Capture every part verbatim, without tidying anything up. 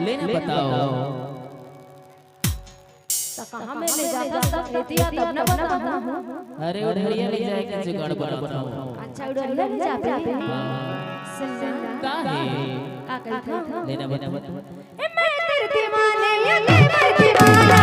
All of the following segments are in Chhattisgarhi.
लेना बताओ। त कहाँ में ले जाता सब? एतिया तब न बताहूँ। अरे, उढ़रिया ले जाए के जुगाड़ बनाता हूँ। अच्छा, उढ़रिया ले जाबे? हाँ। सुन ना। का है? का कहत हँव? लेना बता। ए, मैं तेरे दीवाने, ये मैं तेरे दीवाना।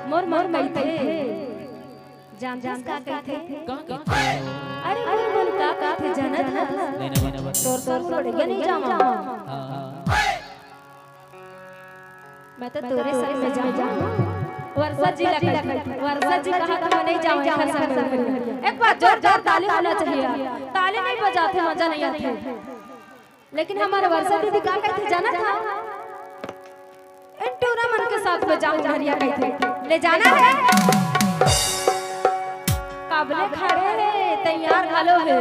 मोर मन कहिथे। जानथस का कहिथे? का कहिथे? अरे, मोर मन का कहिथे जानत हस? नहीं, नहीं, नहीं, नहीं। तोर, तोर लड़िया नहीं जावा। हाँ, हाँ। मैं तो तोरे संग में जाऊँ। वर्षा जी ला कहिथे। वर्षा जी कहा तो मैं नहीं जाऊँ, एकर संग में। एक बार जोरदार ताली होना चाहिए। ताली नहीं बजाते, मजा नहीं आते। लेकिन हमर वर्षा दीदी का कहिथे जानत हस? इन टूरा मन के साथ में जाहूँ उढ़रिया कहिथे। ले जाना है? काबले खड़े हे, तैयार घलो हे।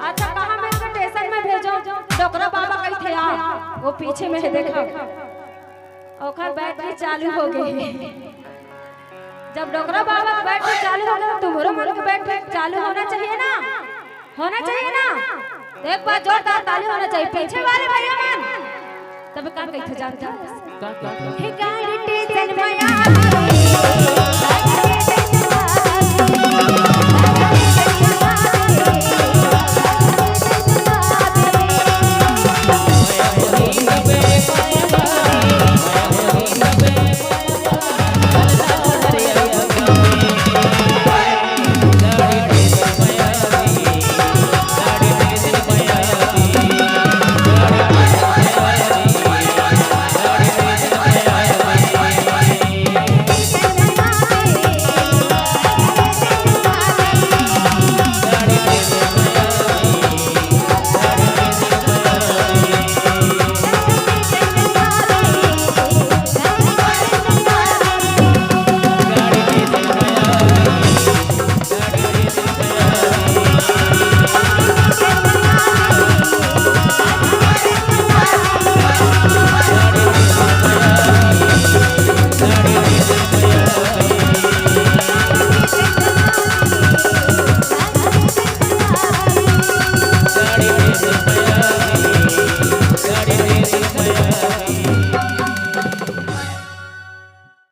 अच्छा, कहाँ मैं एला स्टेशन में भेजों? डोकरा बाबा कहिथे आ, वो पीछे में हे, देखा। ओकर बैटरी चालू हो गे। जब डोकरा बाबा के बैटरी चालू हो गे, त तुम्हरो मन के बैटरी चालू होना चाहिए ना, होना चाहिए ना। एक बार जोरदार ताली होना चाहिए पीछे वाले भैया मन। तब का कहिथे जानथस? का कहिथे? हे गाड़ी स्टेशन में आ गई।